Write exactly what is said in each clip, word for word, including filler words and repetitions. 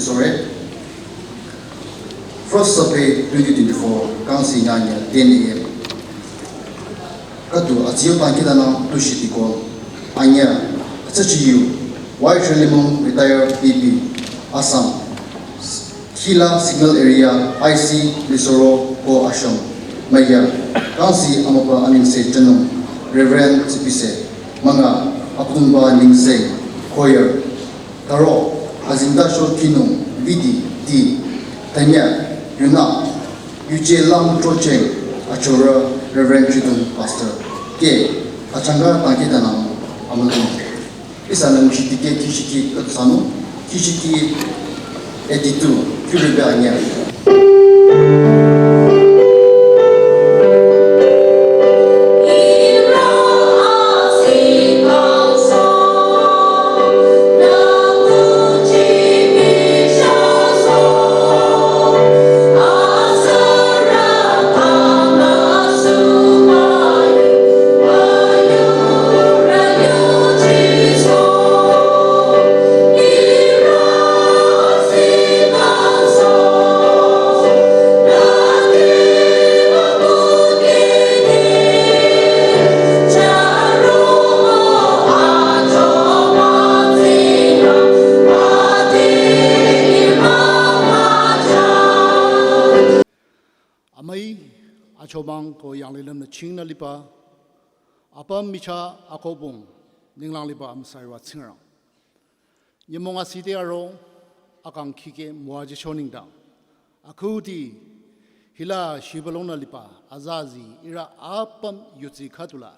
Sorry. First Saturday twenty twenty-four, kangsi nyanya ten a.m. Katu atsiyo tangkita nang tushi tiko. Anya, atsachiyu, Y Shirlimong, retired P P, Assam. Khila Signal Area, I C, Lisoro, Ko Ashram. Maya, kangsi amaba aningse jenung, Reverend Tsipise. Manga, Apungba Ningse, Choir. Taro, azingdasho kinung, Vidi, T. Tanya, Yuna, Yuje Lam Trocheng, achora, Reverend Chidung, Pastor. Ke, achanga tangkita nang, amalung. Ihsa nang shitike kishiki katsanu, kishiki eighty-two, kyurebe anya. Amai, achomang ko yanglilüm na ching na lipa, apam micha akobung, ninglang lipa amsaiwa tsingrang. Nyemong asite aro, akang kike muaji choningdang. Akuti, hila shibalong na lipa, azazi, ira apam yutsi katula.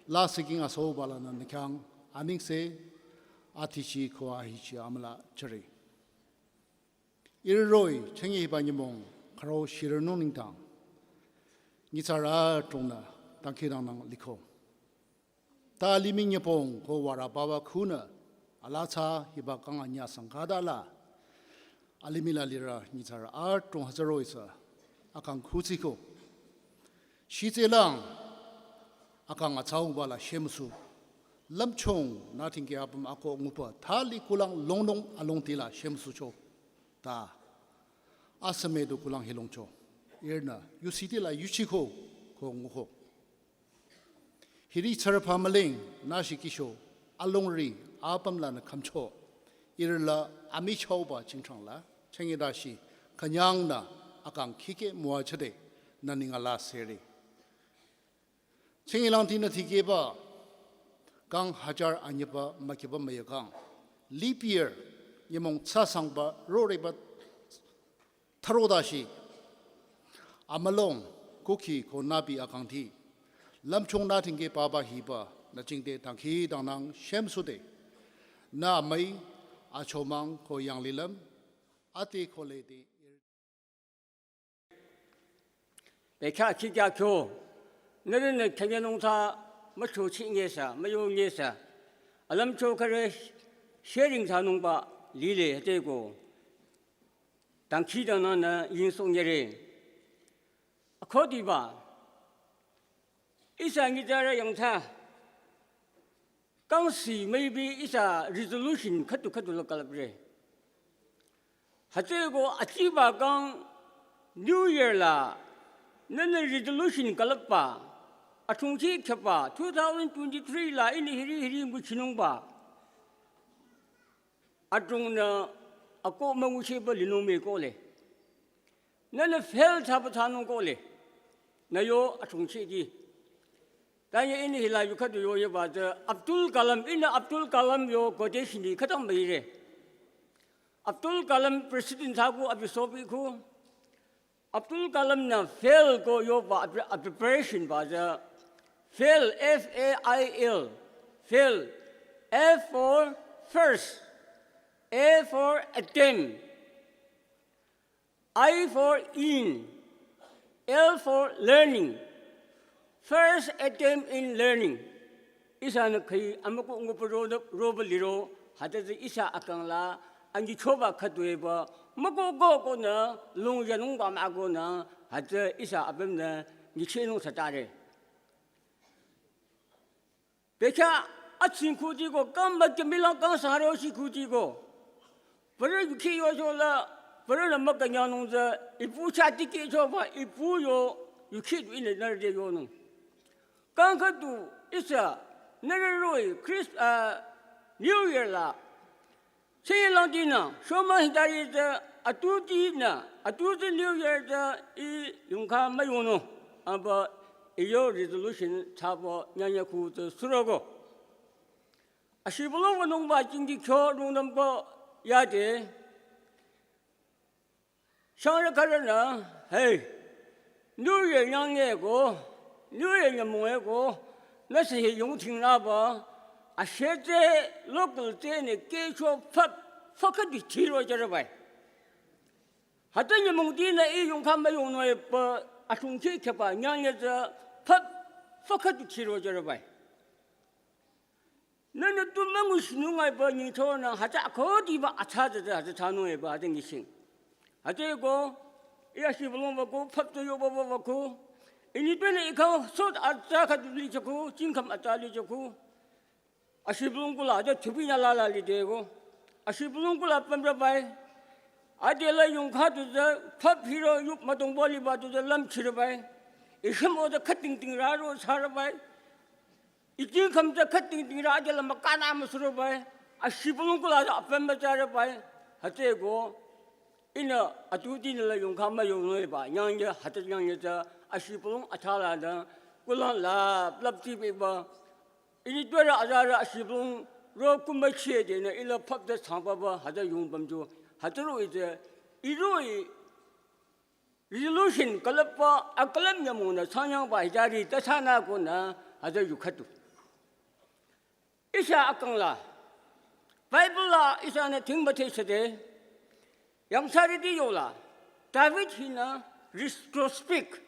La siking aso bala na nikyang, aningse, atichi ko ahichi amala chari. Iroi, chengi hiba nyimong, karo shirano ningtang. Nyitsara tongna, tangkirang nang liko. Ta alimi nyepong ko wara bawa kuna, alatsa hiba kang anya sangkada la. Alimi la lira nyitsara tong hazaro isa, akang kutsiko. Shitselang, akang atsau bala shemsu. Lamchong, nating ke apam ako ngupa, thali kulang longnong along tila shemsu cho. Ta, asame do kulang hilong cho. Irna, yusitila yuchiko, ko nguko. Hiri tsarapa maling, nashi kisho, alongri, apam la na kamcho. Irla, ami chauba chingchang la, chengi dashi, kanyang na, akang kike mua chade, na ningala seri. Chingilang tina thikeba, kang hajar anyeba makiba mayakang. Leap year, nyemong tsasangba, roreba, tharodashi. Amalong, kuki ko nabi akang thi. Lamchong nating ke paba hiba, na chingte tangki dangnang shemsude. Na mai, achomang ko yanglilam, ate ko lede. Bekha kikya kyo, nere ne khenye nung tha, macho chi nge sa, mayo nge sa. Alam cho kare, sharing tha nung ba, lile hate ko. Dang ki dang na na, yin song yere. Akho di ba. Isa ngi jara yang tha. Kangsi maybe isa resolution khatu khatu la kalap re. Hate ko achiba kang New Year la nana resolution kalap pa. Athung chi khapa two thousand twenty-three la ini hiri hiri ngu chinung ba. Athung na ako mangu chi ba linung me ko le. Nana fail thapa thanung ko le. Na yo athung chi di. Tanya ini hila yu khatu yo ye ba ze Abdul Kalam, ina Abdul Kalam yo quotation di khatam bai re. Abdul Kalam president tha ku abi sopi ku. Abdul Kalam na fail ko yo ba abi, abi preparation ba ze fail, F A I L, fail. F for first, A for attempt, I for in, L for learning. First attempt in learning. Isa na khai amako ngupa ro, ro ba liro, hata zi isa akang la, angi choba khatwe ba, mako go ko na, lung yanung ba ma go na, hata isa abem na, ngi chenung satare. Bekha aching kuti ko, kamba kemila kang saro shi kuti ko. Pürü yukhi yochola, pürü la mükünyangnung tsü, ipu chah tikehchoba, ipu yo, yukhi du ihnü nührü te yonung. Kang khüdu ihsa, nührü roh-i, Christ, ah, New Year la, Tsingrangba tinü, shomang hitari tsü, atutinü, atu tsü New Year tsü, ih yongkha müyonung, aba, iyo resolution thsaba, nyanya khu tsü surogo. Ashibülung wünungba jingdi kyo rungnümko yade. Shangrü khürünü, hey, New Year nyangnyeko, New Year nyümong eko, nüsü hi yongdhing nüba, ashete local tenü kehcho pap, fakadi thiro jarabai. Hütsü nyümong tinü ih yongkha müyonung epü, ashungchi kheba nyangnyetsü pap, fakadi thiro jarabai. Nühnü tu münguchinung epü nyingthonü hütsü akhudiba atsa tsü hütsü thsanung epü hütsü nyiching. Hütsüeko, ih ashibülung wüko, pap tsü yoba wüko. Ini pene ikha sot atsa khüdu lichoko, jingkham atsa lichoko. Ashibülung kula hütsü thupi nyala la lideko. Ashibülung kula pamrabai. Adela yongkha tu tsü, pap hiro yup mütongbo liba tu tsü lümchirabai. Ishim o tsü khütingting raro sarabai. Ijing kham tsü khütingting rajala mükana müsurobai, ashibülung kula tsü apüm mütsarabai, hütsüeko, ihnü atutinü la yongkha müyonung epü, nyangye hütsü nyangye tsü, ashibülung athala nü, kulang la, plap tibiba, ini tuara azarü ashibülung, ro kumba chie denü, ila pap tsü sangpaba, hütsü yongpüm jo, hütsü roh-i tsü, ih roh-i, Resolution külüpba akülüm nyümongnü sanyangba hitari ta thsanü konü hütsü yukhatu. Ihsa akang la, Bible la ihsanü thingbathesade, yangthsarüti yola, David hinü retrospect,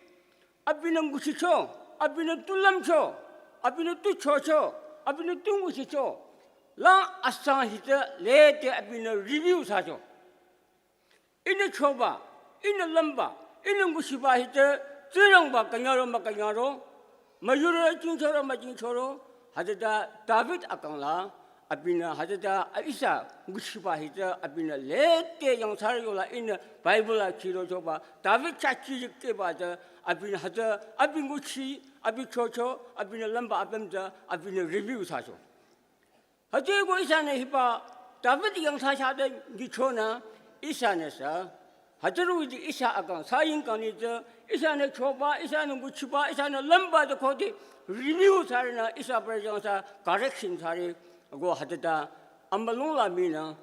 abinü nguchicho, abinü tu lümcho, abinü tu chocho, abinü tu nguchicho, la asang hita lede abinü review thsacho. Ihnü choba, ihnü lümba, ihnü nguchiba hita, Tsingrangba künyangro mükünyangro, müyurü jingchoro müjingchoro, hütsüta David akang la, abinü hütsüta a ihsa nguchiba hita, abinü lede yangthsarü yola ihnü Bible la chiro choba, David chah chirikeba tsü, abinü hütsü, abi nguchi, abi chocho, abinü lümba apüm tsü, abinü review thsacho. Hütsüeko ihsanü hiba David yangthsa chah te nyichonü ihsanü sü, hütsü roh-i di ihsa akang saying kang ni tsü, ihsanü choba, ihsanü nguchiba, ihsanü lümba tsü khode review thsarünü ihsa pürü yangthsa correction thsare, ko hütsüta amülung la minü,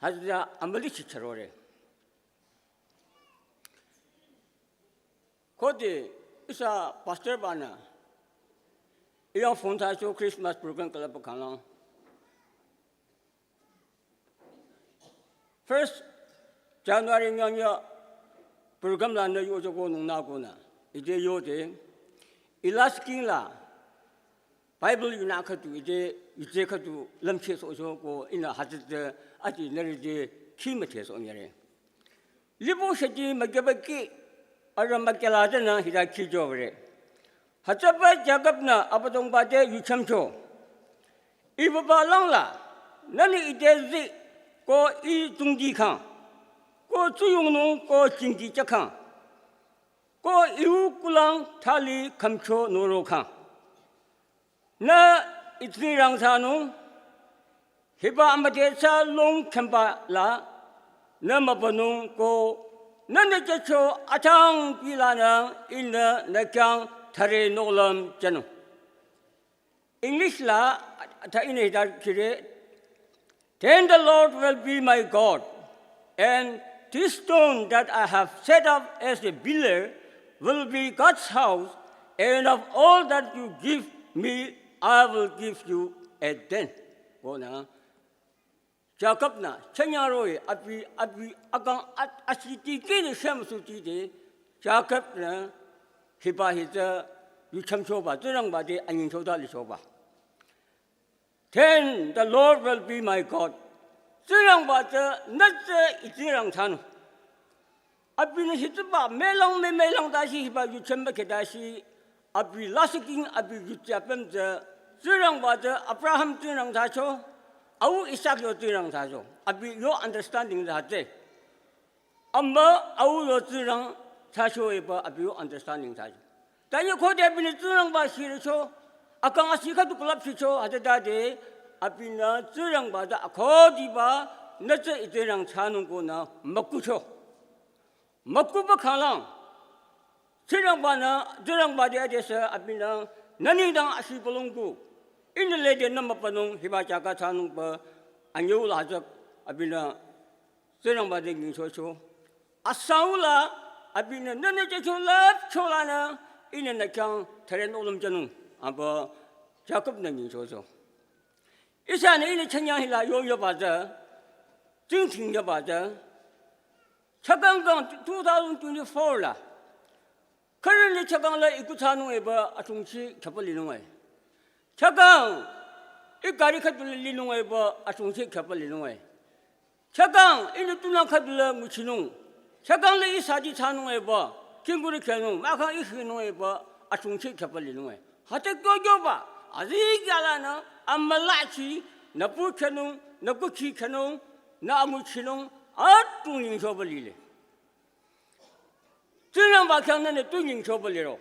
hütsüta amüli chichürore. Khode ihsa pastor banü, ih yang phone thsacho Christmas program külüpba khanglang. First January nyangya program lanü yochokonung nü konü, ite yode, ih lasih king la, Bible yunü khüdu ite, ite khüdu lümchehsohcho ko ihnü hütsüta ati nührü te khi müthehsoh nyire. Libo sheti mükyeba kih, arüh mükyela tenü hita khijore. Hütsüba Jakob-nü Abüdongba te yuchümcho. Ih baba langla, nühnü ite zii, ko ih tungdi khang, ko tsuyongnung ko jingdi chakhang, ko iu kulang thali khümcho norokhang. Nü ih Tsingrang thsanung, hiba amüdhethsa lung khümba la, nü mübünung ko, nühnü jücho atang pilanü ihnü nü khyang thüre nohlüm jünung. English la, ta ihnü hita khire, Then the Lord will be my God, and this stone that I have set up as a pillar will be God's house, and of all that you give me, I will give you a tenth. Konü, Jakob-nü, chanyang roh-i, abi, abi, akang at-, asiti kini shemsuti de, Jakob-nü, hiba hita, yuchümchoba, Tsingrangba te anyingchota lichoba. Then the Lord will be my God. Tsingrangba tsü nü tsü ih Tsingrang thsanung. Abinü hitsüba mülang me mülang tase hiba yuchümba khe tase, abi lasih king abi yuchapüm tsü, Tsingrangba tsü Abraham Tsingrang thsacho, Au Isak yo Tsingrang thsacho. Abi yo understanding thsate. Ama au yo Tsingrang thsacho epü abi yo understanding thsacho. Tanye khode abinü Tsingrangba shiricho. Akang asi khüdu külüpshicho. Hütsütade abinü Tsingrangba tsü akhudiba nü tsü I Tsingrang thsanung konü mükucho. Mükuba khanglang. Tsingrangba-nü, Tsingrangba te adesü abinü, nü nengdang asi pülongku. Ihnü lede nü mübünung hiba chaka thsanungba anyüu la hütsü abinü, Tsingrangba te nyingchocho. Asangla abinü, nünü jücho lüpcho lanü, ihnü nü khyang thüre nohlüm jünung, aba Jakob-nü nyingchocho. Ihsanü ihnü chanyang hila yo yoba tsü, tsingdhing yoba tsü, chakang kang two thousand twenty-four la. Currently chakang la iku thsanung epü achungchi khüpa linung e. Chakang i gari khüdu la linung epü achungchi khüpa linung e. Chakang ihnü tunang khüdu la nguchinung. Chakang la i sadi thsanung epü, kingkuri khenung, mahkhang i hinung epü achungchi khüpa linung e. Hütsü kyo kyoba, azi kyalanü, amülachi, nü pu khenung, nü kukhi khenung, nü anguchinung, atung nyingchoba lile. Tsingrangba khyang nünü tu nyingchoba liro.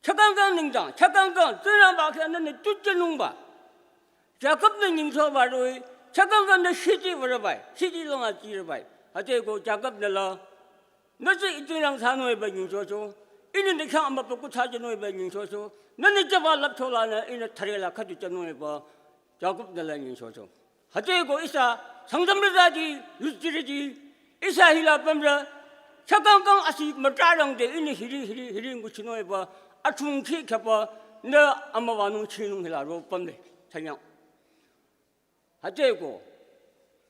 Chakang kang nengdang, chakang kang, Tsingrangba khyang nünü tu jünungba. Jakob-nü nyingchoba roh-i, chakang kang nü shiti würe bai, shiti longa tsire bai. Hütsüeko Jakob-nü la, nü tsü I Tsingrang thsanung epü nyingchocho, ihnü nü khyang amübükuh thsajünung epü nyingchocho, nünü jüba lüpcho lanü, ihnü thüre la khüdu jünung epü, Jakob-nü la nyingchocho. Hütsüeko ihsa, Sangtamrü tsüdi, yuzirüti, ihsa hila pümrü, chakang kang asi mütrarangde ihnü hiri, hiri, hiri nguchinung epü, achungchi khüpa, nü amüwanung chinung hila ro pümle, chanyang. Hütsüeko,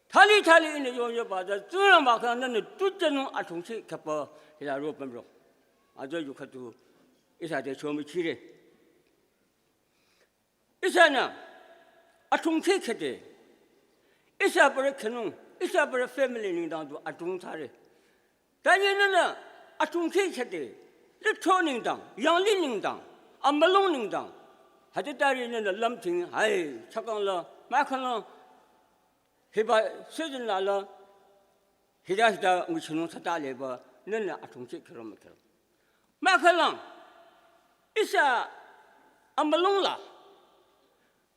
thali thali ihnü yo yoba tsü, Tsingrangba khyang nünü tu jünung achungchi khüpa, hila ro pümro. Ajo yu khüdu, ihsa te chomi chire. Ihsanü, achungchi khüde. Ihsa bürü khenung, ihsa bürü family nengdang du achung thsare. Tanye nünü, achungchi khüde. Lithro nengdang, yangli nengdang, amülung nengdang. Hütsütari nünü lümthing, hai, chakang la, mahkhang la, hiba season la la, hita hita nguchinung thsata leba, nünü achungchi khüro mükhüro. Mahkhang, ihsa amülung la,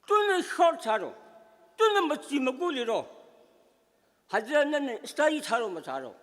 tunü short thsaro, tunü mütsi müku liro, hütsü nünü study thsaro müthsaro.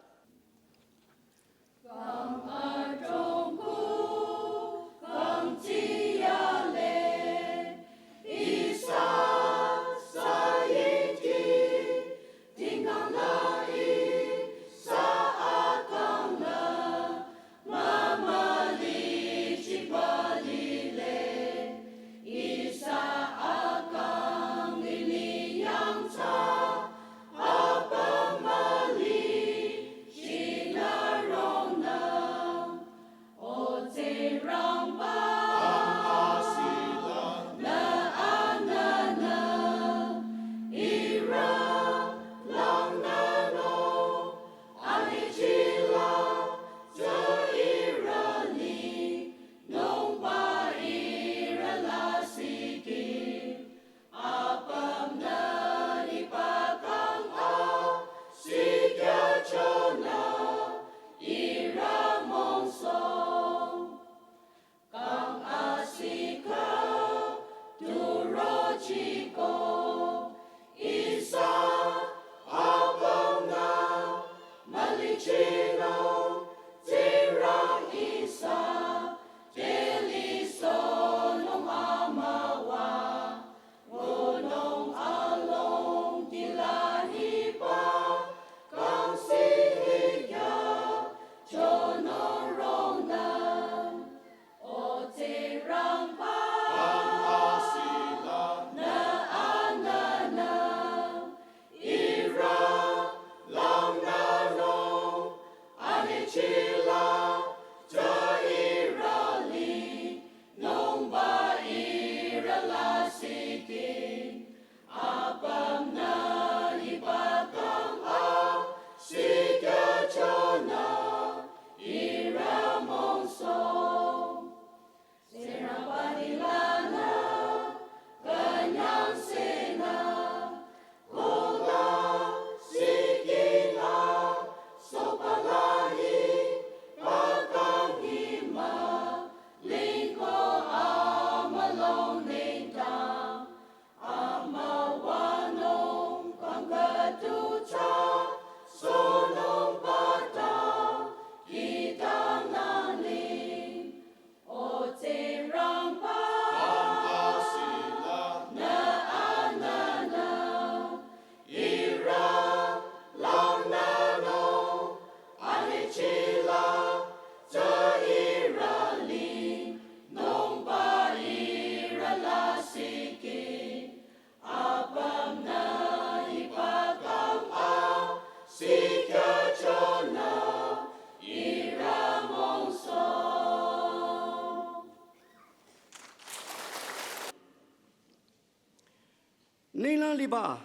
Akang liba,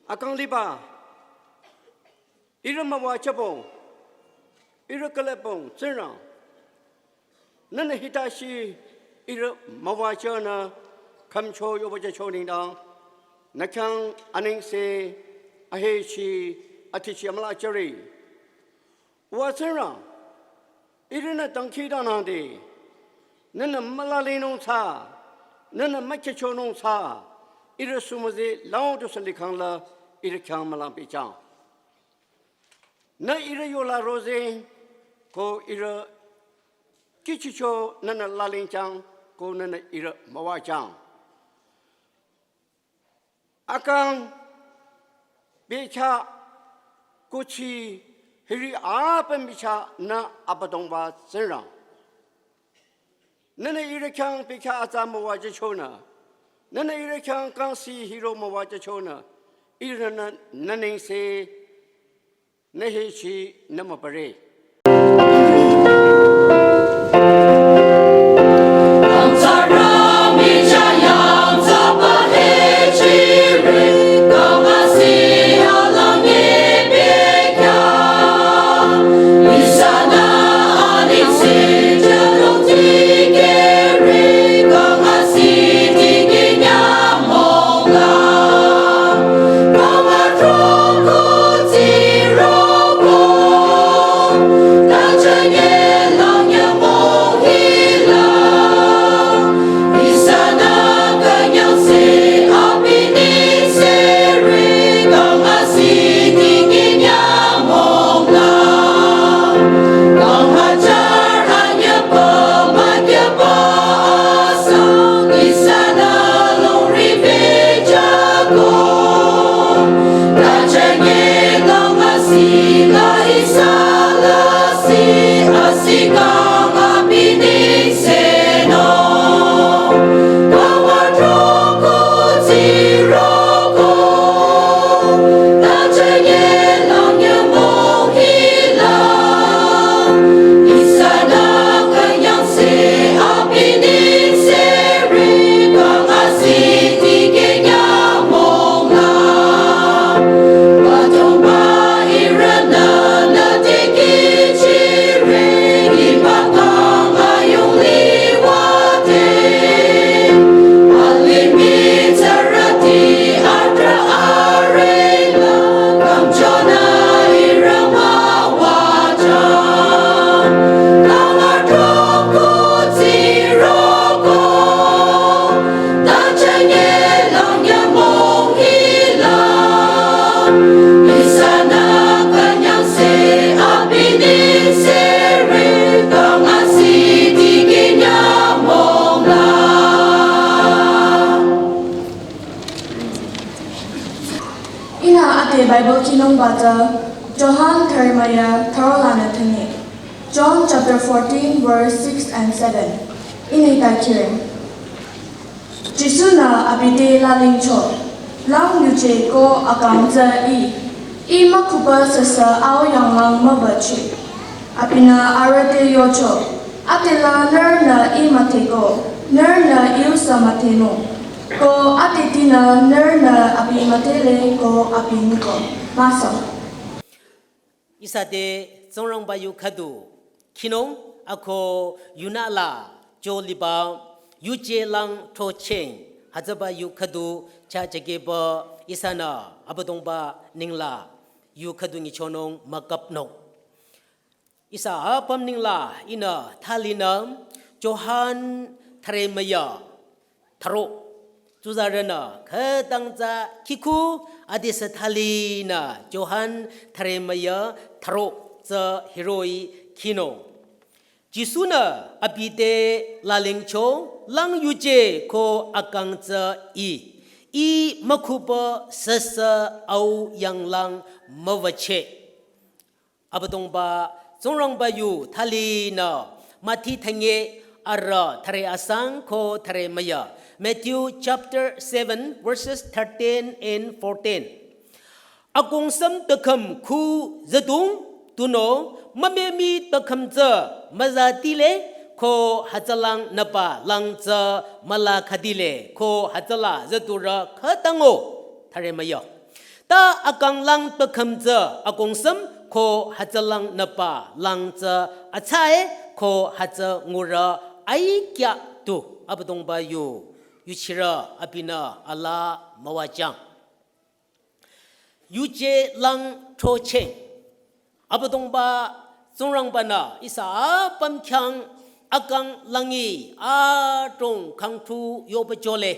akang liba, ihrü müwajübong, ihrü külüpbong Tsingrang, nühnü hitashi ihrü müwajünü khümcho yoba jücho nengdang, nü khyang anengse ahechi atichi amüla jüre. Uwa Tsingrang, ihrünü dangkhidangnangde, nühnü mülalinung tsü, nühnü mükhehchonung tsü, ihrü sumüze lao du sü likhang la ihrü khyang mülang pehjüng. Nü ihrü yola roze, ko ihrü kihchicho nühnü lalingjüng, ko nühnü ihrü müwajüng. Akang, bekhyah, kuthsi, hiri apüm bichah nü Abüdongba Tsingrang. Nühnü ihrü khyang bekhyah atsa müwajüchonü, nühnü ihrü khyang kangsi hiro müwajüchonü, ihrünü nü nengse nü hechi nü mübüre. Ihnü ade Bible khinungba tsü Johan thüremüya thüro lanü thünye. John chapter fourteen, verse six and seven. Ihnü hita khire. Jisu-nü abi te lalingcho, lang yuje ko akang tsü Ih, Ih mükhuba süsü au yanglang müwücheh. Abinü arüh te yocho, adela nührünü Ih müdheko, nührünü Iusü müdhenung. Ko adetinü nührünü abi müdhele ko abi niko. Müsü. Ihsa te Tsingrangba yu khüdu khinung ako yunü la jo liba yuje lang throchehng hütsüba yu khüdu chah jekeba ihsanü Abüdongba nengla yu khüdu nyichonung mükapnung. Ihsa apüm nengla ihnü thalinü Johan thüremüya thüro. Tsuzarünü khütang tsü khikhu adesü thalinü Johan thüremüya thüro tsü hiroh-i khinung. Jisu-nü abi te lalingcho, lang yuje ko akang tsü Ih, Ih mükhuba süsü au yanglang müwücheh. Abüdongba Tsingrangba yu thalinü Mathi thünye arüh thüre asang ko thüremüya. Matthew chapter seven, verses thirteen and fourteen. Akong süm tükhüm khu züdung tunüo mümemi tükhüm tsü müzatile ko hütsülang nüpa lang tsü müla khüdile, ko hütsüla züdurü khütango thare müyo. Ta akang lang pükhüm tsü akongsüm, ko hütsülang nüpa lang tsü atsae, ko hütsü ngurü aikya tu Abüdongba yu, yuchirü abinü alaa müwajüng. Yuje lang throcheh. Abüdongba Tsingrangba-nü ihsa apüm khyang akang langi adrong khangthu yoba jole.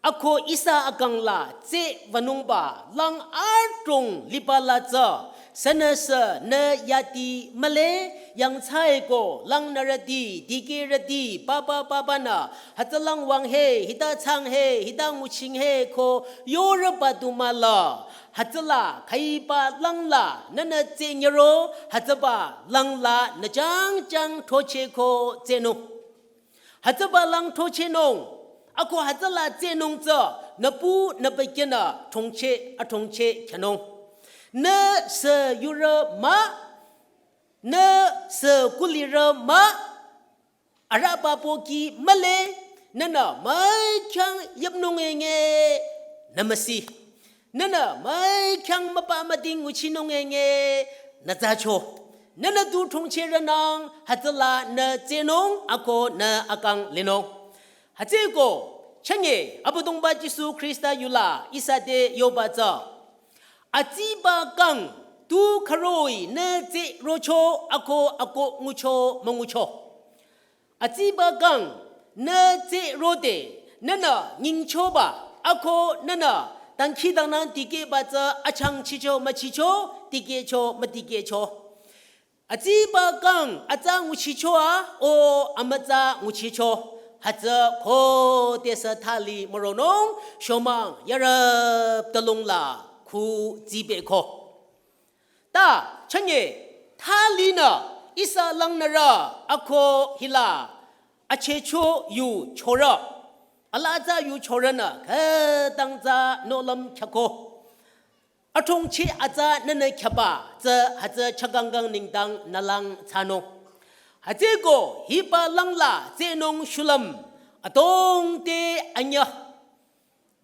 Ako ihsa akang la tsehbanungba lang adrong liba la tsü, sünüsü nü yati mühle, yangthsaeko lang nürüti, dikehrüti, papa papa nü, hütsülang wüng he, hita thsang he, hita nguching he ko yorüba du müla. Hütsüla khüiba lang la nünü tseh nyiro, hütsüba lang la nü jangjang throcheh ko tsehnung. Hütsüba lang throchehnung. Ako hütsüla tsehnung tsü nüpu nüpü khyünü throcheh, athrocheh khyünung. Nü sü yurü mah, nü sü kulirü mah, arüba pohki mühle, nünü müi khyang yüpnung enge nü müsi. Nünü müi khyang müpa müding nguchinung enge nü zacho. Nünü du throchehrünang hütsüla nü tsehnung ako nü akang linung. Hütsüeko, chünye Abüdongba Jisu Khrista yula ihsa te yoba tsü, atsiba kang tu khüroh-i nü tseh rocho ako, ako ngucho müngucho. Atsiba kang nü tseh rode, nünü nyingchoba, ako nünü dangkhidangnang dikehba tsü achangchicho müchicho, dikehcho müdikehcho. Atsiba kang atsa nguchicho a, o amütsa nguchicho. Hütsü khodesü thali müronung, shomang yarüp talung la khu tsibeko. Ta, chünye, thalinü, ihsa langnürü, ako hila, achehcho yu chorü. Alaa tsü yu chorünü, khütang tsü nohlüm khyako. Athrocheh atsa nünü khyaba, tsü hütsü chakangkang nengdang nü lang thsanung. Hütsüeko, hiba lang la tsehnung shulüm, adrong te anyüh.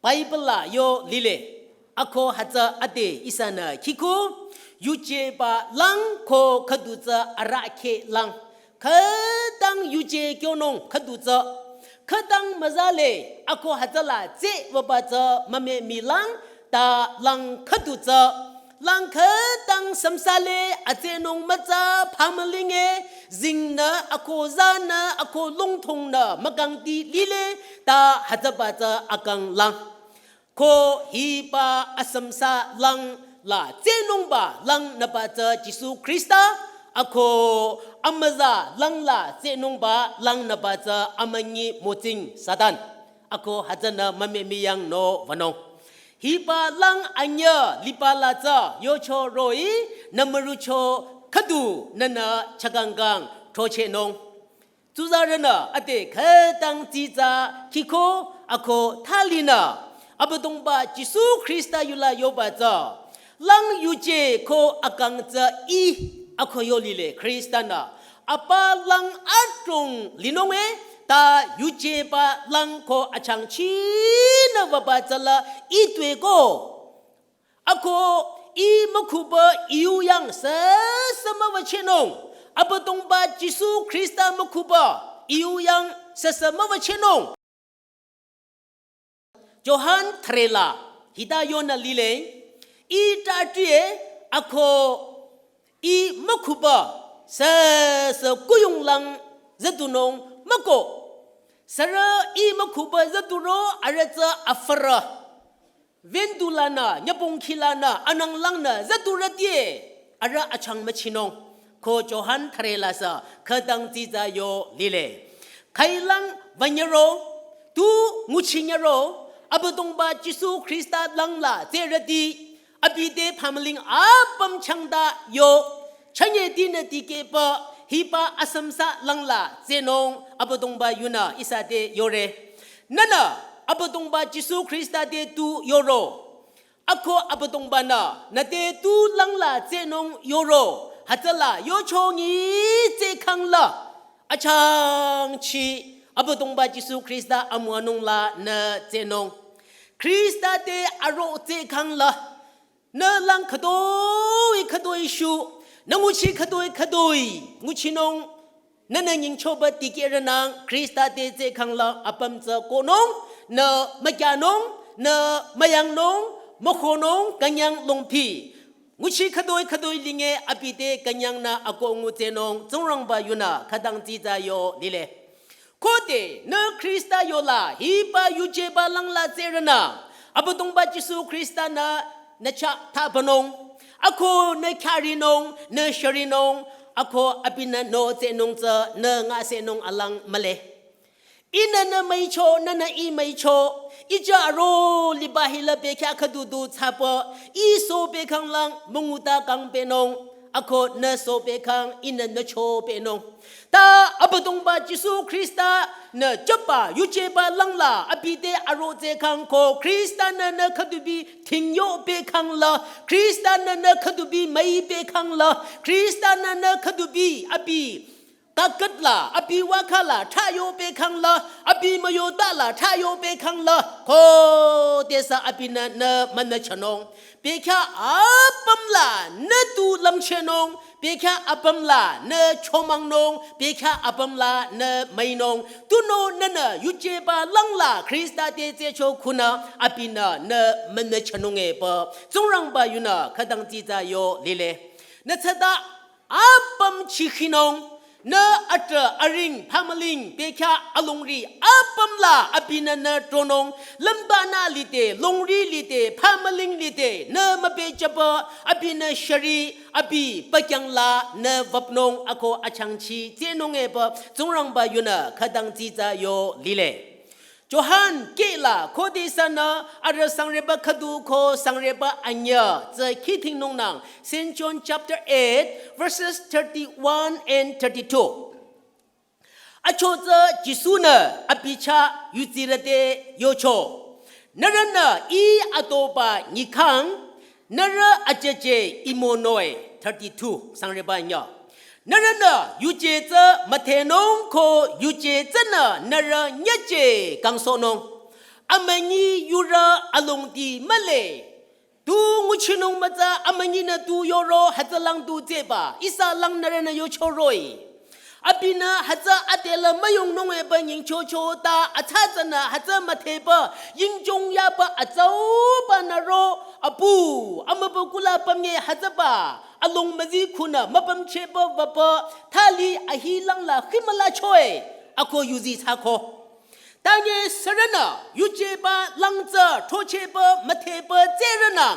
Bible la yo lile, ako hütsü ade ihsanü khiko, yujeba lang ko khüdu tsü arahkheh lang. Khütang yuje kyonung khüdu tsü. Khütang müzale, ako hütsüla tsehbaba tsü mümemi lang, ta lang khüdu tsü. Lang khütang sümsale atsehnung mütsa phamülinge, zingnü ako zanü ako lungthongnü mükangti lile, ta hütsüba tsü akang lang. Ko hiba asümsa lang la tsehnungba lang nüba tsü Jisu Khrista, ako amüza lang la tsehnungba lang nüba tsü amünyi mütsing Satan. Ako hütsünü mümemi yang nü wünung. Hiba lang anyüh liba la tsü yocho roh-i nü mürucho khüdu nünü chakangkang throchehnung. Tsuzarünü ade khütang tsitsa khiko ako thalinü Abüdongba Jisu Khrista yula yoba tsü lang yuje ko akang tsü ih ako yo lile Khrista-nü apa lang adrong linung e ta yujeba lang ko achangchinü wüba tsüla ih tueko. Ako ih mükhuba iu yang sese müwüchehnung. Abüdongba Jisu Khrista mükhuba iu yang sese müwüchehnung. Johan threla hita yonü lile, ih ta tüe ako ih mükhuba sese kuyung lang züdunung müko. Sürü ih mükhuba züduro arüh tsü afürü. Vendu lanü, nyübong khi lanü, anang langnü, züdurüti, arüh achang müchinung, ko Johan threla sü, khütang tsitsa yo lile. Khüilang wünyüro, tu nguchinyüro, Abüdongba Jisu Khrista lang la tsehrüti, abi te phamüling apüm changda yo, chünye tinü dikehba, hiba asümsa lang la tsehnung, Abüdongba yunü ihsa te yore. Nünü Abüdongba Jisu Khrista te tu yoro. Ako Abüdongba-nü nüte tu lang la tsehnung yoro. Hütsüla yocho nyi tsehkhang la. achangchi Abüdongba Jisu Khrista amüwanung la nü tsehnung. Khrista te aro tsehkhang la nü lang khütoi khütoi shu, nü nguchi khütoi khütoi nguchinung, nünü nyingchoba dikehrünang Khrista te tsehkhang la apüm tsü kohnung, nü mükyanung, nü müyangnung, mükhonung, künyang longpi. Nguchi khütoi khütoi linge abi te künyang nü akoh ngu tsehnung, Tsingrangba yunü khütang tsitsa yo lile. Khode nü Khrista yola hiba yujeba langla tsehrünü, Abüdongba Jisu Khrista nü nü chah thabanung, ako nü kharinung, nü sharinung, ako abinü nü tsehnung tsü nü ngasehnung alang mühle. Ihnü nü müicho, nünü ih müicho, ijü aro liba hila bekhyah khüdu du thsapü, ih sobekhang lang münguta kangpehnung, ako nü sobekhang ihnü nü chopehnung. Ta Abüdongba Jisu Khrista nü jüba yujeba langla abi te aro tsehkhang ko Khrista nü nü khüdubi thingyobekhang la, Khrista nü nü khüdubi müibekhang la, Khrista nü nü khüdubi abi kakatla, abi wakhala thrayobekhang la, abi müyotala thrayobekhang la, khodesü abinü nü münüchanung. Bekhyah apüm la nü tu lümchehnung, bekhyah apüm la nü chomangnung, bekhyah apüm la nü müinung. Tunüo nünü yujeba langla Khrista te tsehcho khunü abinü nü münüchanung epü Tsingrangba yunü khütang tsitsa yo lile. Nü tsüta apüm chikhinung, nü atrah aring phamüling bekhyah alongri apüm la abinü nü tronung, lümba nü lide, longri lide, phamüling lide, nü müpehjüba abinü shari, abi pakyang la nü wüpnung ako achangchi tsehnung epü Tsingrangba yunü khütang tsitsa yo lile. Johan kehla khodesünü arüh sangreba khüdu ko sangreba anyüh tsü khidhingnung nang, Saint John chapter eight, verses thirty-one and thirty-two. Achotsü Jisu-nü abi chah yudsirü te yocho, nührünü ih adoba nyikhang, nührü ajüje imonoe. Thirty-two, sangreba anyüh. Nührünü yuje tsü müdhenung ko yuje tsünü nührü nyüje kangsohnung. Amünyi yurü alongdi mühle. Tu nguchinung mütsa amünyinü tu yoro hütsülang tu tsehba, ihsa lang nührünü yochoroh-i. Abinü hütsü adela müyongnung epü nyingchocho ta atsatsanü hütsü müdhepü yingjong yaba atsauba nüro apu amübü kula pümnge hütsüba along müzi khunü müpümchehba wüpü thali ahi langla khimülachoe ako yuzi thsako. Tanye sürünü yujeba lang tsü throchehba müdhepü tsehrünü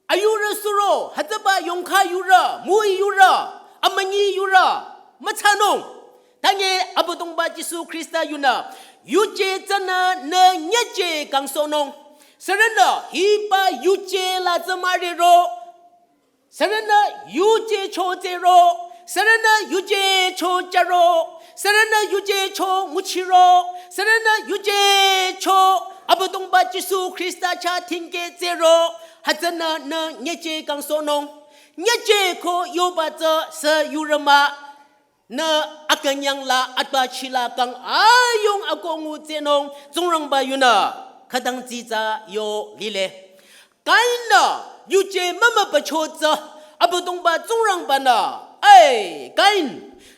ayurü suro hütsüba yongkha yurü, mui yurü, amünyi yurü müthsanung. Tanye Abüdongba Jisu Khrista yunü yuje tsünü nü nyüje kangsohnung. Sürünü hiba yuje la tsü müriro, sürünü yuje cho tsehro, sürünü yuje cho jüro, sürünü yuje cho nguchiro, sürünü yuje cho Abüdongba Jisu Khrista chah dhingkeh tsehro, hütsünü nü nyüje kangsohnung. Nyüje ko yoba tsü sü yurü mah, nü akünyang la atbachila kang ayung akoh ngu tsehnung Tsingrangba yunü khütang tsitsa yo lile. Kain-nü yuje mümübücho tsü Abüdongba Tsingrangba-nü, "Ei, Kain,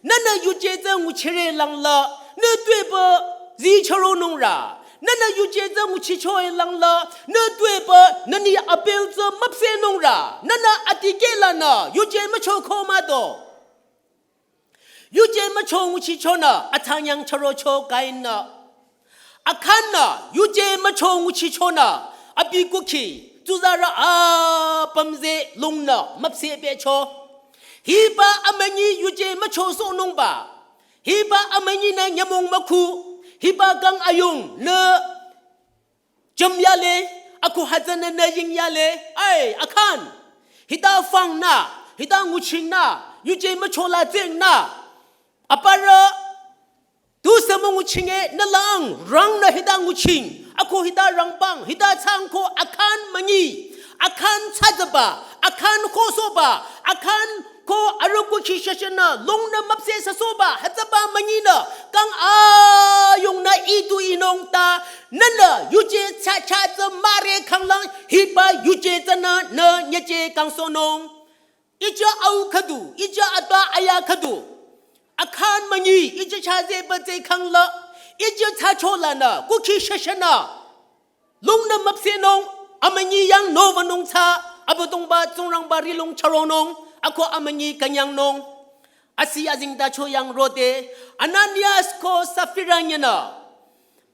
nühnü yuje tsü nguchire langla, nü tuepü zichüronung ra. Nühnü yuje tsü nguchichoe langla, nü tuepü nüni Abel tsü müpsehnung ra. Nühnü adikehlanü yuje müchoko mah do." Yuje mücho nguchichonü athsangnyang chürocho Kain-nü. Akhan-nü yuje mücho nguchichonü abi kukhi tsuzarü apüm zeh lungnü müpsehpehcho. Hiba amünyi yuje müchosohnungba, hiba amünyinü nyümong mükhu, hiba kang ayung nü jüm yale, ako hütsünü nü ying yale, "Ei, Akhan, hita fangnü, hita nguchingnü, yuje müchola tsengnü. Aparü tusü münguchinge nü lang rangnü hita nguching, ako hita rangbang, hita thsang ko Akhan münyi, Akhan thsazaba, Akhan khosohba, Akhan ko arüku kishashanü lungnü müpsehsüsohba, hütsüba ayungnü idu inung ta, nünü yuje cha cha tsü mare khanglang hiba yuje tsünü nü nyeche kangsohnung. Ije au khüdu, ije atwa aya khüdu. Akhan münyi, ije chaze batse khangla, ije tsacholanü, kukhi shashanü. Lungnü müpsehnung, amünyi yang novanung tsü, Abüdongba Tsingrangba rilung charonung, ako amünyi künyangnung. Asi azingdacho yang rode, Ananias ko Safira nyenü.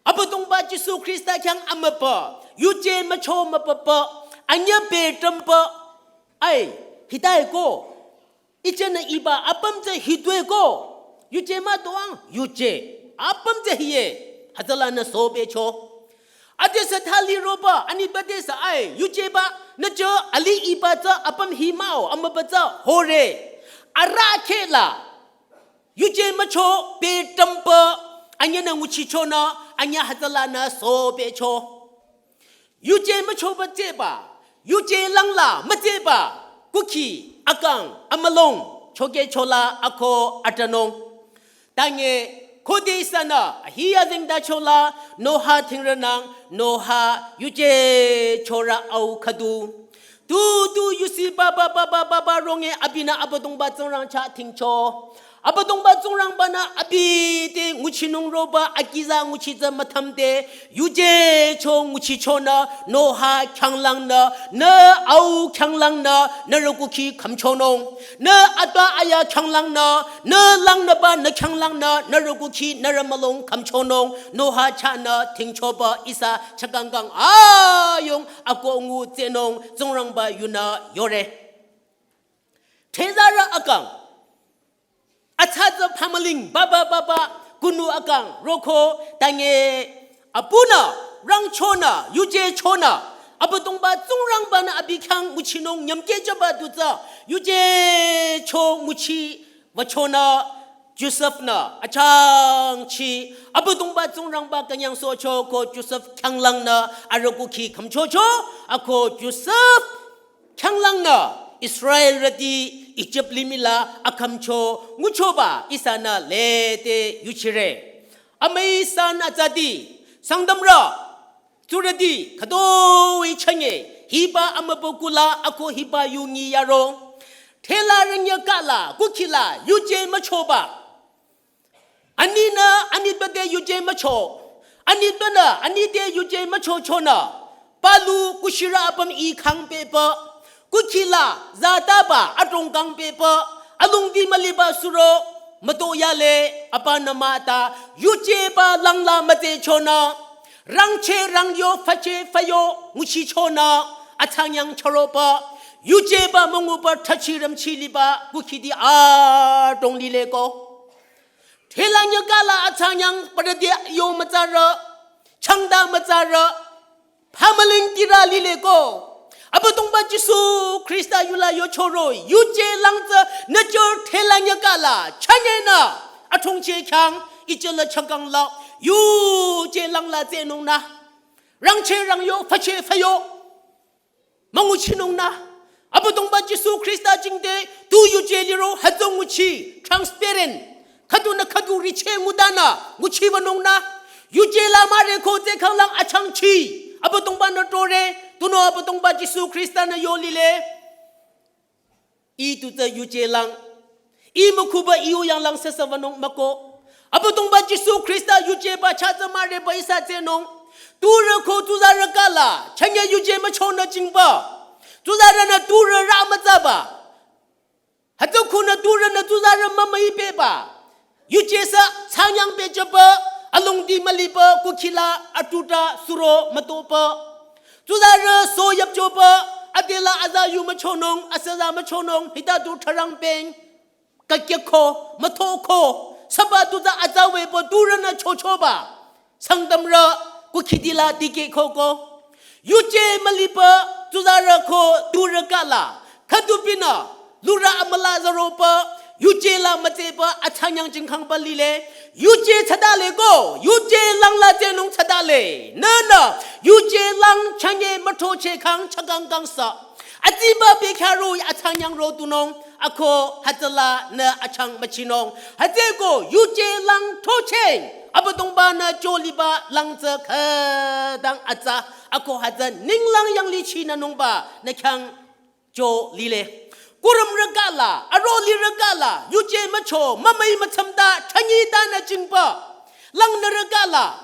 Abüdongba Jisu Khrista khyang amüpa, yuje mücho müpapa, anyüh betrümpa, ai, hitai ko, ichenü iba apüm tsü hitue ko, yuje mütoang, yuje, apüm tsü hiye, hütsülanü sobecho. Ade sathali roba, ani bade sa ai, yuje ba, nüjo ali iba tsü apüm himao, amüba tsü hore. Ara khela, yuje mücho betrümpa, anyünü nguchichonü, anyüh hütsülanü sobecho. Yuje müchoba tseba, yuje langla mütseba, kukhi, akang, amülung, chokechola, ako, atanung. Tange, khode ihsanü, ahi azingdachola, Noha thingrünang, Noha, yuje chorü au khüdu. Tu, tu, yusi ba, ba, ba, ba, ba, ba, ronge, abinü Abüdongba Tsingrang chah thingcho. Abüdongba Tsingrangbanü abi te nguchinung roba akiza nguchi tsü müthamde, yuje cho nguchichonü, Noha khyanglangnü, nü au khyanglangnü, nührü kukhi khümchonung. Nü atwa aya khyanglangnü, nü langnüba nü khyanglangnü, nührü kukhi, nührü mülung khümchonung. Noha chahnü thingchoba ihsa chakangkang ayung ako ngutsehnung Tsingrangba yunü yore. Thezarü akang. Atsa tsü pamaling, baba, baba, kunu akang, roko, tange, apunü, rangchonü, yuje chonü, Abüdongba Tsingrangbanü abi khyang nguchinung nyümkehjüba du tsü, yuje cho nguchi, wüchonü, Josef-nü, achangchi, Abüdongba Tsingrangba künyangsohcho ko Josef khyanglangnü, arüh kukhi khümchocho, ako Josef, khyanglangnü Israelrüti Ijip limihla akhümcho nguchoba ihsanü lede yuchire. Amüi san atsati, Sangtamrü, tsurüti, khütoi chünye, hiba amübükuhla ako hiba yu ngi yaro. Thela rünyakala, kukhila, yuje müchoba. Aninü, ani bete yuje mücho. Ani bete, ani te yuje mücho chonü. Palu kushirü apüm i khang pepa. Kukhila, zataba, adrong kang pepa. Alungdi müliba suro, müto yale, apa namata. Yujeba langla müte chonü. Rangche rangyo, fache fayo, nguchi chonü. Atsanyang charopa. Yujeba münguba thachi ramchi liba, kukhidi adrong lile ko. Thela nyakala atsanyang parade yo mütsarü, changda mütsarü, pamaling tira lile ko. Abüdongba Jisu Khrista yula yo choro, yuje lang tsü nüjo thela nyakala, chünyenü, athongche khyang, ijela chakangla, yuje langla tsenungnü. Rangche rangyo, fache fayo. Münguchinungnü, Abüdongba Jisu Khrista jingte, tu yuje liro hütsü nguchi, transparent. Khüdunü khüdu riche ngudanü, nguchibanungnü. Yuje la mare ko tse khanglang achangchi, Abüdongbanü tore, tunüo Abüdongba Jisu Khristanü yo lile. I tu tsü yuje lang. I mükhuba i u yang lang sesa vanung müko. Abüdongba Jisu Khrista yujeba cha tsü mareba ihsa tsenung. Turü ko tuzarü kala, chünye yuje müchonü jingba. Tuzarünü turü rü mütsaba. Hütsü khunü turünü tuzarü mümüi peba. Yuje sü tsanyang pejeba, alungdi müliba, kukhila, atuta, suro, mütoba. Tuzarü so yapchoba, adela aza yu müchonung, asaza müchonung, hita tu tharang peng. Kakyakho, müthokho, saba tuza aza webo turünü chochoba. Sangtamrü, kukhidila dikehkho ko. Yuje müliba, tuzarü ko, turü kala. Khüdupinü, lura amüla zaroba, yuje la mütseba, atsanyang jingkhangba lile. Yuje tsadale ko, yuje lang la tsenung tsadale. Nünü, yuje lang chünye müthoche khang chakang kangsa. Atsiba bekhyaro atsanyang ro tunung. Ako hütsüla nü achang müchinung. Hütsüko yuje lang thocheng. Abüdongba-nü cho liba lang tsü khütang atsa. Ako hütsü ninglang yanglih chinünungba nü khyang cho lile. Kurümrü kahla, aro lirü kahla, yuje mücho, mümüi mütsümta, thanyita nü jingba. Langnürü kahla,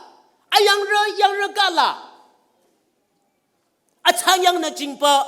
ayangrü yangrü kahla, atsanyang nü jingba,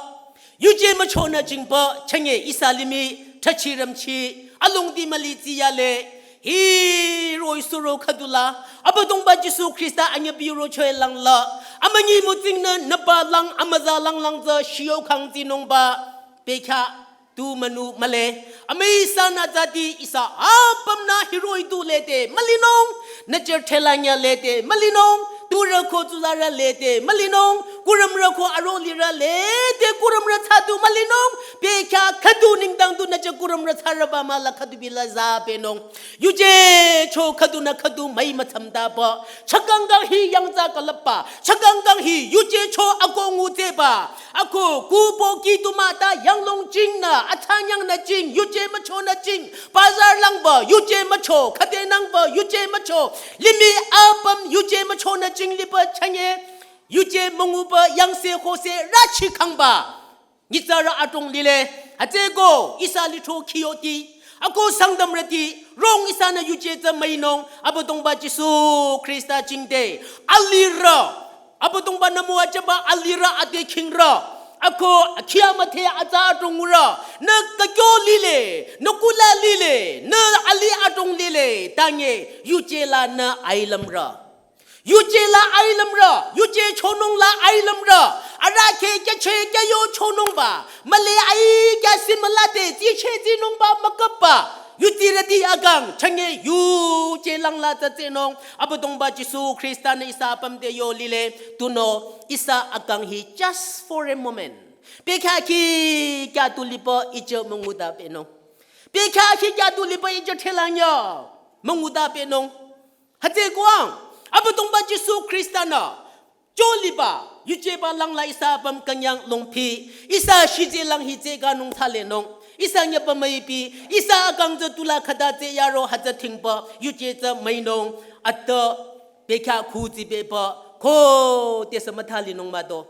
yuje mücho nü jingba, chenge ihsa limih, thachirümchi, alongdi müli tsiyale, hiroh-i suro khüdula, Abüdongba Jisu Khrista anyübiro choe langla, amünyi mütsingnü nüpa lang, amüza lang lang tsü shio khang tsinungba, bekhyah, tu münu mühle, amüi ihsanü zati ihsa apümnü hiroh-i tu lede, mülinung, nüjür thelanya lede, mülinung, turü ko tsularü lede, mülinung, kurümrü ko aro lirü lede, kurümrü tsü tu mülinung, bekhyah khüdu nengdang tu nüjü kurümrü tsürüba mahla khüdu bila za penung. Yuje cho khüdunü khüdu müi mütsümtaba, chakangkang hi yangza külüpba, chakangkang hi yuje cho ako ngutseba, ako kupo kitu mata yanglong jingnü, atsanyang nü jing, yuje mücho nü jing, bazar langba, yuje mücho, khüdenangba, yuje mücho, limih apüm, yuje mücho nü jing liba chanye, yuje münguba, yangse hose, rachi khangba. Nyitsarü adrong lile, hütsüko, ihsa lithro khiyoti, ako Sangtamrüti, rong ihsanü yuje tsü müinung, Abüdongba Jisu Khrista jingte, alirü, Abüdongba-nü müwajüba alirü ade khingrü, ako khia müthe atsa adrong ngurü, nü kakyo lile, nü kula lile, nü alih adrong lile, tanye, yuje lanü ailümrü. Yuje la ailümrü, yuje chonung la ailümrü, arahkheh kyache kyayo chonungba, mühle ai kyasi mülade, tsiche tsinungba müküpba, yutirüti akang, chanye yuje langla tsü tsinung, Abüdongba Jisu Khrista-nü ihsa apüm te yo lile, tunüo, ihsa akang hi just for a moment. Bekhyah khi kya tu liba ije münguda penung. Bekhyah khi kya tu liba ije thelanya münguda penung. Hütsüko ang, Abüdongba Jisu Khrista-nü, cho liba, yujeba langla ihsa apüm künyang longphi, ihsa shije lang hi tsü kanung thalenung, ihsa nyüpa müipi, ihsa akang tsü tula khüta tsü yaro hütsü thingba, yuje tsü müinung, ata, bekhyah khu tsibeba, khodesü müthalinung mado.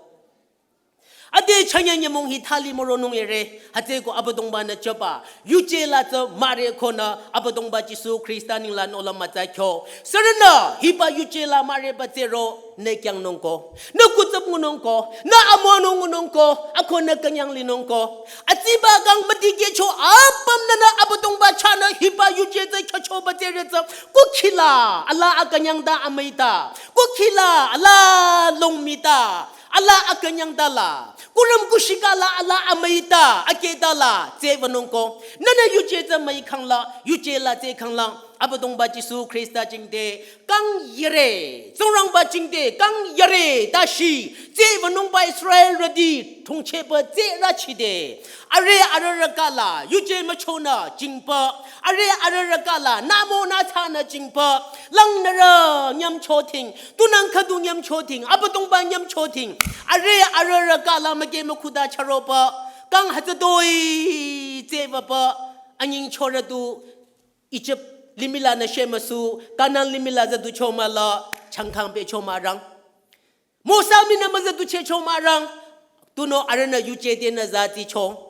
Ade chanye nyümong hi thali müronung ere, hütsüko Abüdongba-nü choba, yuje la tsü müre konü, Abüdongba Jisu Khrista ninglang nohlüm mütsa kyo. Sürünü, hiba yuje la müreba tsüro, nü kyangnung ko, nü kutsüp ngunung ko, nü amüwanung ngunung ko, ako nü künyang linung ko. Atsiba kang mütikehcho apümnü nü Abüdongba chahnü hiba yuje tsü kyochoba tsüre tsü, kukhila, ala akünyang ta amüita, kukhila, ala longmita, ala akünyang tala, kurüm kushika la ala amüita, akeh tala, tsü wünung ko. Nünü yuje tsü müi khangla, yuje la tsü khangla, Abüdongba Jisu Khrista jingte, kang yare, Tsingrangba jingte, kang yare, tashi, tsü wünungba Israelrüti, thongcheba tsü rachide. Arüh arührü kahla, yuje müchonü jingba, arüh arührü kahla, nümo nü thsanü jingba, langnürü nyümchoting, tunang khüdu nyümchoting, Abüdongba nyümchoting, arüh arührü kahla müke mükhuda charoba, kang hütsütoi tsü wüba, anyingchorü tu, Ijip limih lanü shemüsu, Kanan limih la züducho mahla, changkhang becho mahrang. Mosa mii nü müzüduchehcho mahrang, tunüo arühnü yuje tenü züdsicho.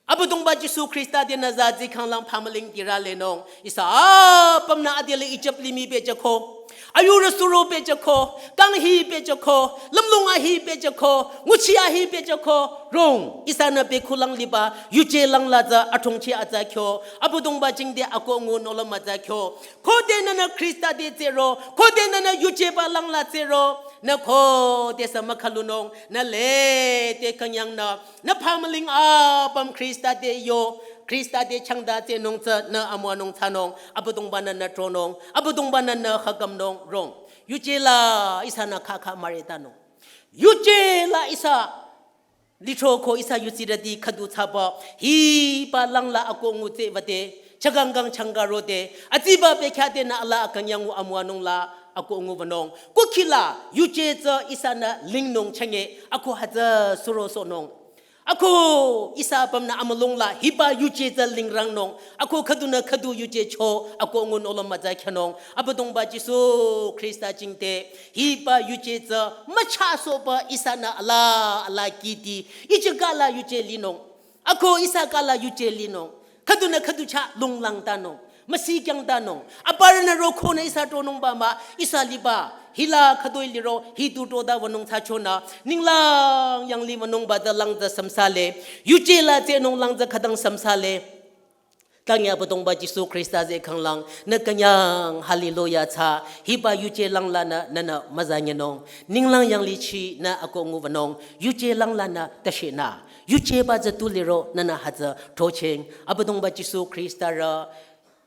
Abüdongba Jisu Khrista tenü züdsi khanglang phamüling tirü lenung. Ihsa apümnü adele Ijip limih bejüko. Ayurü suro bejüko. Kang hi bejüko. Lümlong ahi bejüko. Nguchi ahi bejüko. Rong. Ihsanü bekhulang liba. Yuje langla tsü athongchi atsa kyo. Abüdongba jingte akoh ngu nohlüm mütsa kyo. Khode nünü Khrista te tsüro, khode nünü yujeba langla tsüro, nü khodesü mükhalunung, nü lede künyangnü, nü phamüling apüm Khrista te yo, Khrista te changta tsünung tsü nü amüwanung thsanung, Abüdongba-nü nü tronung, Abüdongba-nü nü khakümnung rong. Yuje la ihsanü khakha müretanung. Yuje la ihsa Lithro ko ihsa yudsirüti khüdu thsaba, hiba langla akoh ngu tsü wüde, chakangkang changka rode, atsiba bekhyah tenü ala akünyang ngu amüwanung la akoh ngu wünung. Kukhila, yuje tsü ihsanü lingnung chünye, ako hütsü suro sohnung. Ako ihsa apümnü amülung la hiba yuje tsü lingrangnung. Ako khüdunü khüdu yuje cho ako ngun olom mütsa khyünung. Abüdongba Jisu Khrista jingte hiba yuje tsü müchasohba ihsanü ala ala kiti. Ije kala yuje linung. Ako ihsa kala yuje linung. Khüdunü khüdu chah lunglang tanung. Müsikyang tanung. Aparünü rokhonü ihsa tronungba mah, ihsa liba. Hila khütoi liro, hi tu troda wünung thsachonü. Ninglang yanglih wünungba tsü lang tsü samsale. Yuje la tsehnung lang tsü khütang samsale. Tangya Abüdongba Jisu Khrista tsü khanglang. Nü künyang hallelujah thsa. Hiba yuje lang lanü, nünü müzanyenung. Ninglang yanglih chinü ako ngu wünung. Yuje lang lanü tashinü. Yujeba tsü tu liro nünü hütsü throchehng. Abüdongba Jisu Khrista rü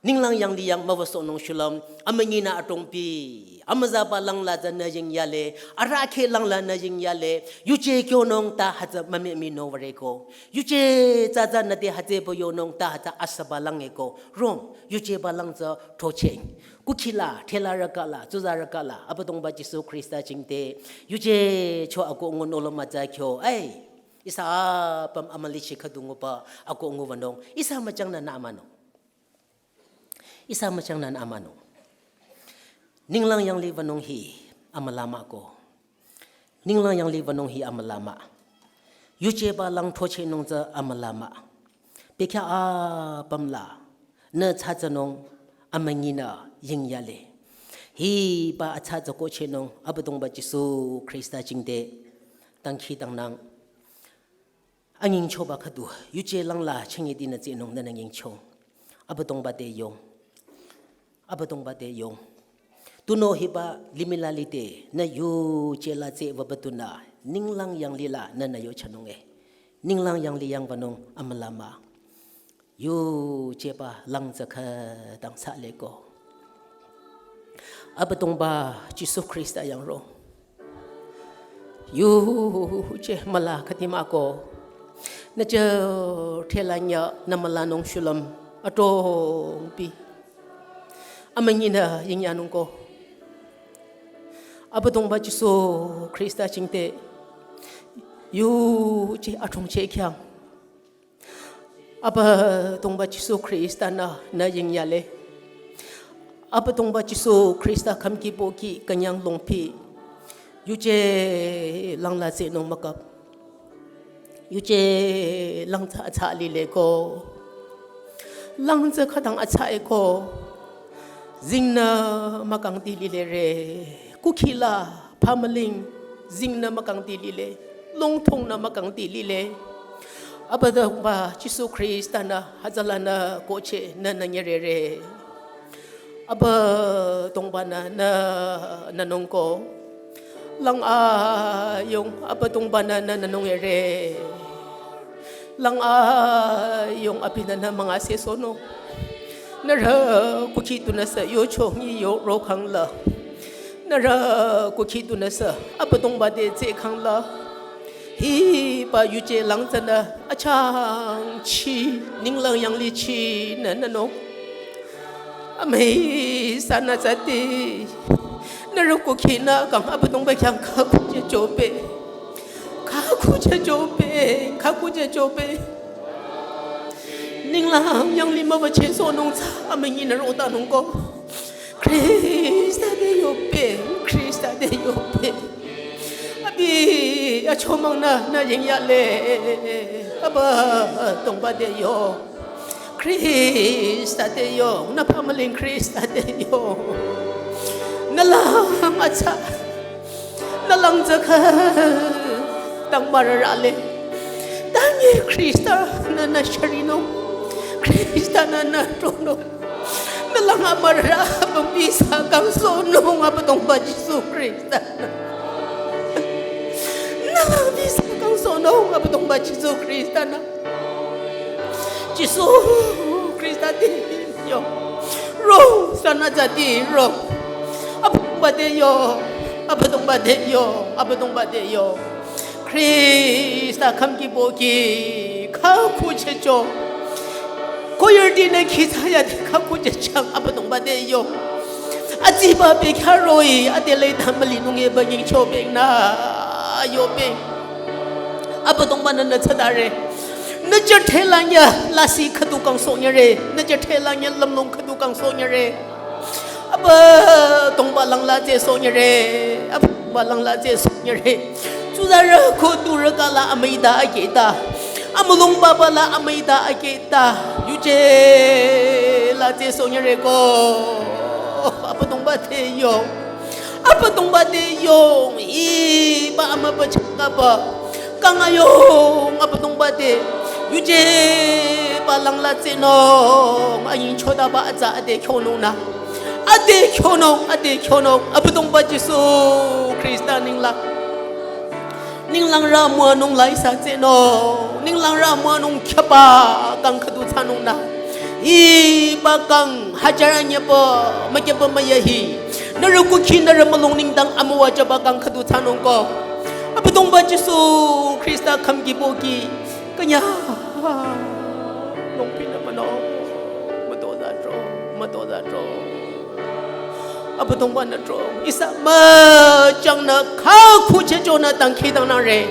ninglang yanglih yang müwüsohnung shulüm. Amünyinü adrongpi. Amüzaba lang la tsü nü yingyale. Arahkheh lang la nü yingyale. Yuje kyonung ta hütsü mümemi nü würeko. Yuje tsü tsü nüte hütsüba yonung ta hütsü asüba lang eko. Rong. Yujeba lang tsü throchehng. Kukhi la, thela raka la, tsuza raka la. Abüdongba Jisu Khrista jingte. Yuje cho ako ngun olom mütsa kyo. Ai. Ihsa apüm amülichi khüdu nguba ako ngu wünung. Ihsa müchangnü nü amanung. Ihsa müchangnü nü amanung. Ninglang yanglih wünung hi amüla mah ko. Ninglang yanglih wünung hi amüla mah. Yujeba lang throchehnung tsü amüla mah. Bekhyah apüm la. Nü thsatsünung amünyinü yingyale. Hiba athsatsü kohchehnung Abüdongba Jisu Khrista jingte. Dangkhidangnang. Anyingchoba khüdu, yuje lang la chengedinü tsehnung nünü nyingcho. Abüdongba te yong. Abüdongba te yong. Tunüo hiba limih la lide, nü yuje la tsehwüba tunü, ninglang yanglih la nünü yochanung e. Ninglang yanglih yang wünung amüla mah. Yujeba lang tsü khütang thsale ko. Abüdongba Jisu Khrista yang ro. Yuje müla khüdi mah ko. Nü je thela nya nü mülanung shulüm adrongpi. Amünyinü yingyanung ko. Abüdongba Jisu Khrista jingte. Yuje adrongcheh khyang. Abüdongba Jisu Khrista nü, nü yingyale. Abüdongba Jisu Khrista khümki pohki künyang longpi. Yuje lang la tsehnung mükap. Yuje lang tsü atsa lile ko. Lang tsü khütang atsa e ko. Zingnü mükangdi lile re. Kukhi la. Phamüling zingnü mükangdi lile, longthongnü mükangdi lile. Abüdongba Jisu Khrista nü hütsülanü kohcheh nü nü nyerere. Abüdongba nü nü nünung ko. Lang ayung Abüdongba nü nü nünung ere. Lang ayung abinü nü münga sesohnung. Nührü kukhi tunüsü yochongi yo rokhang la. Nührü kukhi tunüsü Abüdongba te tsehkhang la. Hiba yuje lang tsünü achangchi, ninglang yanglichi nü nünung. Amüi sanü tsüti. Nührü kukhinü kang Abüdongba khyang khakhuche chobe. Khakhuche chobe, khakhuche chobe. Ninglang yanglih müwüchehsohnung tsü amünyinü rotanung ko. Khrista te yobe, Khrista te yobe. Abi, achomang nü, nü yingyale. Abüdongba te yo. Khrista te yo, nü phamüling Khrista te yo. Nü lang atsa, nü lang tsü khütang mürarale. Tangi Khrista nü nü sharinung, Khrista nü nü tronung. Nü lang amürara, abi sa kangsohnung Abüdongba Jisu Khrista. Nü abi sa kangsohnung Abüdongba Jisu Khrista nü. Jisu Khrista te yo. Ro, sanü tsüti ro. Abüdongba te yo. Abüdongba te yo. Abüdongba te yo. Khrista khümki pohki khakhuche cho. Koyurti nü khitsaya te khakhuche chang Abüdongba te yo. Atsiba bekhyah roh-i, adele ta mülinung eba nyingcho benü, yo beng. Abüdongba nü nü tsütare. Nü jüte la nyü lasih khüdu kangsohnyüre. Nü jüte la nyü lümlong khüdu kangsohnyüre. Abüdongba langla tsehsohnyüre. Abüdongba langla tsehsohnyüre. Tsuzarü ko turü kala amüita akehta. Amülung baba la amüita akehta. Yuje la tsehsohnyüre ko. Abüdongba te yo. Abüdongba te yong, hiba amübüchangkaba. Kang ayong, Abüdongba te. Yuje ba langla tsenung, aying chodaba atsa ade kyonung nü. Ade kyonung, ade kyonung, Abüdongba Jisu Khrista ninglang. Ninglang rü müanung la ihsa tsenung, ninglang rü müanung khyaba kang khüdu thsanung nü. Hiba kang hajar anyüba, mükyüba müya hi. Nührü kukhi nührü mülung nengdang amüwajüba kang khüdu thsanung ko. Abüdongba Jisu Khrista khümki pohki. Künya. Nungpinü mano. Mütozadro, mütozadro. Abüdongba nü tro. Ihsa müchangnü kha khuche chonü dangkhidangnangre.